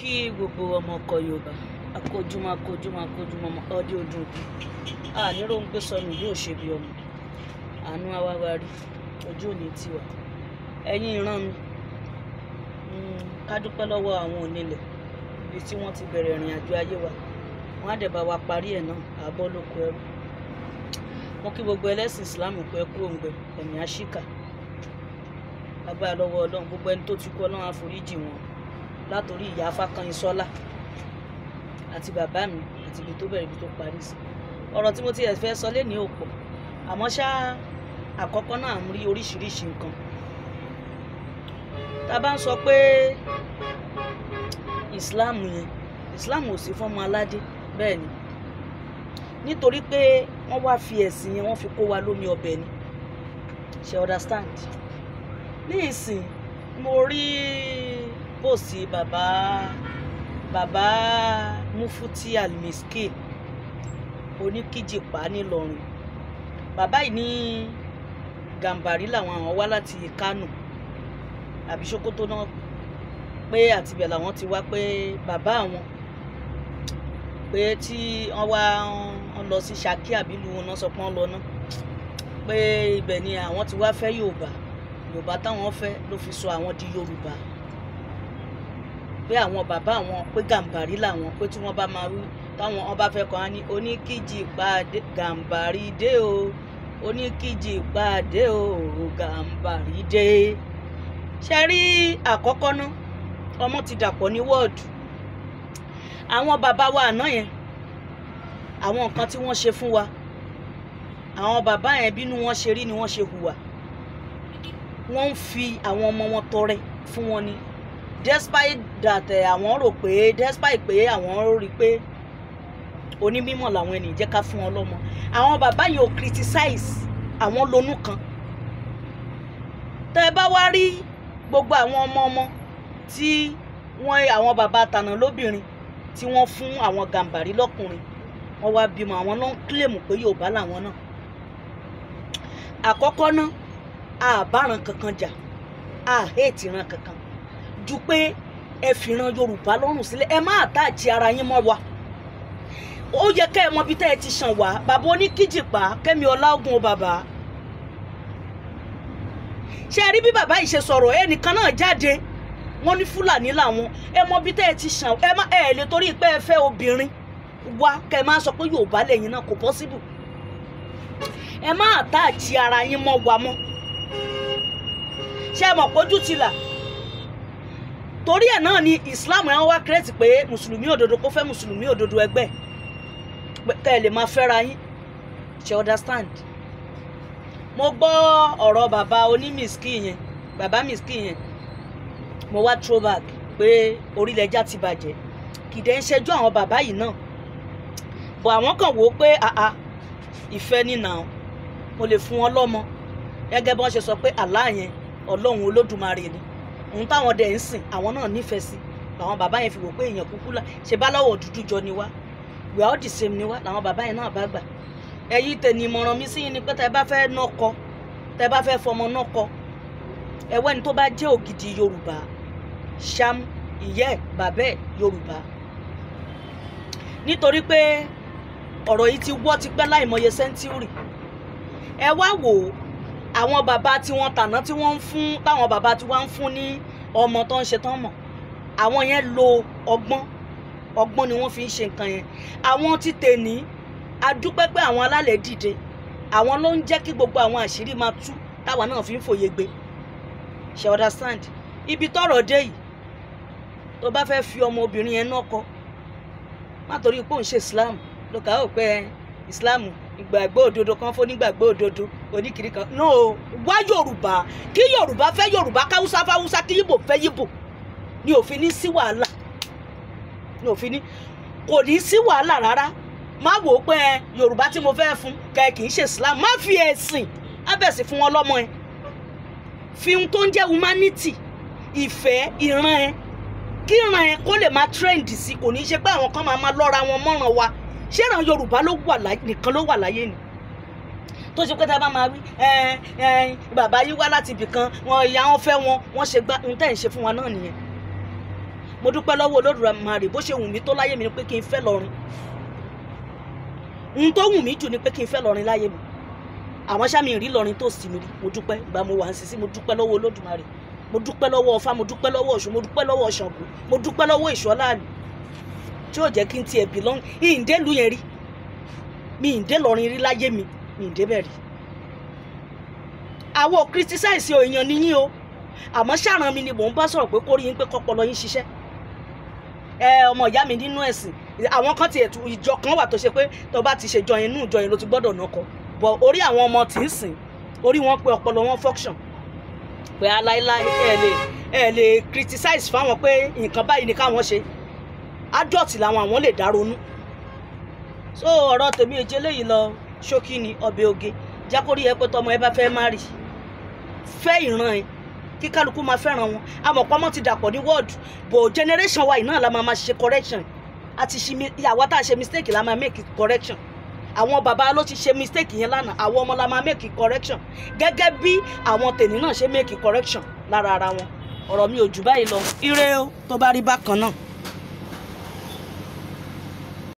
Kí gbogbo ọmọ ọkọ Yorùbá, akójúmọ́ akójúmọ́ akójúmọ́ ọdẹ ọdún òbí. A ní róńgbé sọnù yóò ṣe bí ọmọ. Àánú àwa wa rí, ojú òní tiwa. Ẹ̀yin ìran mi, ká dúpẹ́ lọ́wọ́ àwọn onílẹ̀ ibi tí wọ́n ti bẹ̀rẹ̀ ìrìn àjò ayé wa. Wọ́n á dẹ̀ bá wa parí ẹ̀ náà, àbọ̀ lóko ẹrú. Mo kí gbogbo ẹlẹ́sìn Ìsìlámù pé kú òǹgbẹ, ẹ̀mí àṣìkà. Agbára lọ́wọ́ Ọlọ́run, gbogbo ẹni tó ti kú Ọlọ́run á foríjì wọn. Látòrí ìyá Fákànyìnsọ́lá àti bàbá mi àti ibi tó bẹ̀rẹ̀ ibi tó parí sí. Ọ̀rọ̀ tí mo ti fẹ́ sọ lénìí ò pọ̀, àmọ́ ṣá àkọ́kọ́ náà ń rí oríṣiríṣi nǹkan. Tá bá ń sọ pé Islam yẹn, Islam ò sí fún ọmọ aládé, bẹ́ẹ̀ ni. Nítorí pé wọ́n wá fi ẹ̀sìn yẹn, wọ́n fi kó wa lómi ọbẹ̀ ni. Ṣé understand? Ní ìsìn, mo rí póòsì bàbá Mufuti Almiskin oníkíjìpá nílọrin. Bàbá yìí ní Gàmbàrí làwọn àwọn wá láti Kánò àbí Sókótó náà, pé àtibẹ̀ làwọn ti wá, pé bàbá àwọn pé tí wọ́n wá wọ́n lọ sí Ṣakí àbí ìlú wọn náà sọ pé wọ́n lọ náà, pé ibẹ̀ ni àwọn ti wá fẹ́ Yorùbá. Yorùbá táwọn fẹ́ ló fi sọ àwọn di Yorùbá, pé àwọn bàbá àwọn pé Gàmbàrí làwọn, pé tí wọ́n bá máa rú táwọn wọn bá fẹ́ kàn á ní oníkíjìpá Gàmbàrí dé o, oníkíjìpá dé o, Gàmbàrí dé. Ṣe rí àkọ́kọ́ náà, ọmọ ti dàpọ̀ ní wọ́ọ̀dù. Àwọn bàbá wa àná yẹn, àwọn nǹkan tí wọ́n ṣe fún wa, àwọn bàbá yẹn bínú wọn ṣe rí ni wọ́n ṣe hùwà. Wọ́n ń fi àwọn ọmọ wọn tọrẹ fún wọn ni. Despite that àwọn rò pé, despite pé àwọn rí pé onímọ̀ làwọn ènìyàn jẹ́ ká fún wọn lọ́mọ. Àwọn bàbá yìí ò criticize àwọn lonú kan. Tẹ́ ẹ bá wá rí gbogbo àwọn ọmọ ọmọ tí wọ́n àwọn bàbá tànà lóbìnrin tí wọ́n fún àwọn Gàmbàrí lọ́kùnrin, wọ́n wá bímọ, àwọn náà ń claim pé Yorùbá làwọn náà. Àkọ́kọ́ náà, a báran kankan jà, a hate ìran kankan, ju pé ẹ fìran Yorùbá lọ́rùn sílẹ̀, ẹ má attach ara yín mọ́ wa. Ó yẹ kẹ́ ẹ mọ ibi tẹ́ ẹ ti ṣàn wá. Bàbá oníkíjìpá Kẹ́mi Ọláògùn o bàbá. Ṣé ẹ rí bí bàbá yìí ṣe sọ̀rọ̀? Ẹnìkan náà jáde, wọ́n ní Fúlàní làwọn. Ẹ mọ ibi tẹ́ ẹ ti ṣàn, ẹ má ẹ lè torí pé ẹ fẹ́ obìnrin wá kẹ́ ẹ má sọ pé Yorùbá lẹ́yìn náà, kò possible. Ẹ má attach ara yín mọ́ wa mọ́. Ṣé ẹ mọ̀ pójú ti là? Torí ẹ̀ náà ni Islam ẹ̀ wá kírẹ́tì pé mùsùlùmí òdodo kó fẹ́ mùsùlùmí òdodo ẹgbẹ́ kẹ́ ẹ lè máa fẹ́ra yín. Ṣe understand? Mo gbọ́ ọ̀rọ̀ bàbá onímìsíkì yẹn, bàbá mìsíkì yẹn, mo wá throwback pé orílẹ̀-èdè ti bàjẹ́. Kìdẹ́ ń ṣẹjú àwọn bàbá yìí náà, bọ̀ àwọn kan wò ó pé àà ìfẹ́ nínà mo lè fún wọn lọ́mọ, gẹ́gẹ́ bí wọ́n ṣe sọ pé Allah yẹn Ọlọ́run Olódùmarè ni, òun táwọn dẹ̀ ń sìn àwọn náà nífẹ̀ẹ́ sí. Làwọn bàbá yẹn fi wò pé èèyàn kúkú là ṣe bá lọ́wọ́ dúdú jọ ni wá, we are all the same ni wá. Làwọn bàbá yẹn náà bá gbà. Ẹ̀yin tẹ̀ní ìmọ̀ràn mi sí yín ni pé tẹ́ bá fẹ́ nọ́kọ, tẹ́ bá fẹ́ fọmọ nọ́kọ, ẹ̀wẹ́ ni tó bá jẹ́ ògidì Yorùbá, ṣam ìyẹ́ bàbẹ́ Yorùbá. Nítorí pé ọ̀rọ̀ yìí ti wọ́ ti pẹ́ láìmọye sẹ́ńtúrì. Ẹ wá wò ó, àwọn bàbá tí wọ́n tàná tí wọ́n ń fún, táwọn bàbá tí wọ́n ń fún ní ọmọ tó ń ṣe tán mọ̀, àwọn yẹn lo ọgbọ́n, ọgbọ́n ni wọ́n fi ń ṣe nǹkan yẹn. Àwọn ti tèní, a dúpẹ́ pé àwọn alálẹ̀ dìde, àwọn ló ń jẹ́ kí gbogbo àwọn àṣírí máa tú táwa náà fi ń fòye gbé. Ṣe understand? Ibi tọ́rọ̀ dé yìí, tó bá fẹ́ fi ọmọ obìnrin yẹn náà kọ, má torí pé òun ṣe Islam ló kà ó pé Islam ìgbàgbọ́ òdodo kan fún onígbàgbọ́ òdodo oníkiri kan. No, wá Yorùbá, kí Yorùbá fẹ́ Yorùbá, káwúsá fáwúsá, kí Yíbò fẹ́ Yíbò, ni òfin ní sí wàhálà, ni òfin ní kò ní sí wàhálà rárá. Má wò ó pé Yorùbá tí mo fẹ́ fún kẹ kì í ṣe Islam, má fi ẹ̀sìn ábẹ̀sì fún wọn lọ́mọ ẹ. Fi ohun tó ń jẹ́ humanity, ìfẹ́ ìran ẹ, kí ìran ẹ kó lè máa trend sí. Kò ní í ṣe pé àwọn kan máa lọ́ra wọn mọ́ràn wa. Ṣé ìran Yorùbá ló wà nìkan ló wà láyé ni? Tó ṣe pé tá a bá máa wí bàbá yìí wá láti ibì kan, wọn ìyá wọn fẹ́ wọn, wọ́n ṣe gbá ohun tẹ́ ẹ̀ ń ṣe fún wa náà nìyẹn. Mo dúpẹ́ lọ́wọ́ Olódùmarè. Bó ṣe wù mí tó láyé mi ni pé kí n fẹ́ lọrin. Ohun tó wù mí jù ni pé kí n fẹ́ lọrin láyé mi. Àwọn ṣá mi rí lọrin tó sì mi rí. Mo dúpẹ́ ìgbà mo wà ń sisi. Mo dúpẹ́ lọ́wọ́ Olódùmarè, mo dúpẹ́ lọ́wọ́ Ọfá, mo dúpẹ́ lọ́wọ́ Ọ̀ṣun, mo dúpẹ́ lọ́wọ́ Ṣàngó, mo dúpẹ́ lọ́wọ́ Ìṣọ́láàlú tí yóò jẹ́ kí n tiẹ̀ belong. Ìǹdẹ́lu yẹn rí mi, ìǹdẹ́ lọrin rí láyé mi, mi ìǹdẹ́ bẹ̀ rí. Àwọn criticize èèyàn níyìn o, àmọ́ ṣàràn mi ni mò ń bá sọ̀rọ̀ pé kórìí yín pé kọ́pọlọ yín ṣiṣẹ́. Ẹ ọmọ ìyá mi nínú ẹ̀sìn, àwọn kan ti ẹ̀tù ìjọ kan wà tó ṣe pé tó bá ti ṣe jọ yẹn, inú ìjọ yẹn ló ti gbọ́dọ̀ nọkọ. Bọ̀ orí àwọn ọmọ tí ń sìn, orí wọn pé ọpọlọ wọn function pé aláìláì. Ẹ lè criticize fáwọn pé nǹkan báyìí ni káwọn ṣe. Adult làwọn, àwọn lè dá ronú. So ọ̀rọ̀ tèmi èjé léyìí lọ, ṣókí ni ọbẹ̀ oge. Jákórí ẹ pé tọmọ ẹ bá fẹ́ má rì, fẹ́ ìran ẹ, kí kálukú máa fẹ́ràn wọn. Àmọ̀pọ̀ ti dàpọ̀ ní word bò. Generation wa yìí náà la máa ṣe correction. Àti ṣe àwa tá a ṣe mistake la máa make correction. Àwọn bàbá ló ti ṣe mistake yẹn lánàá, àwọn ọmọ la máa make correction, gẹ́gẹ́ bí àwọn tèmi náà ṣe make correction lára ara wọn. Ọ̀rọ̀ mi ò jù báyìí lọ. Ire o, tó bá rí bákan náà.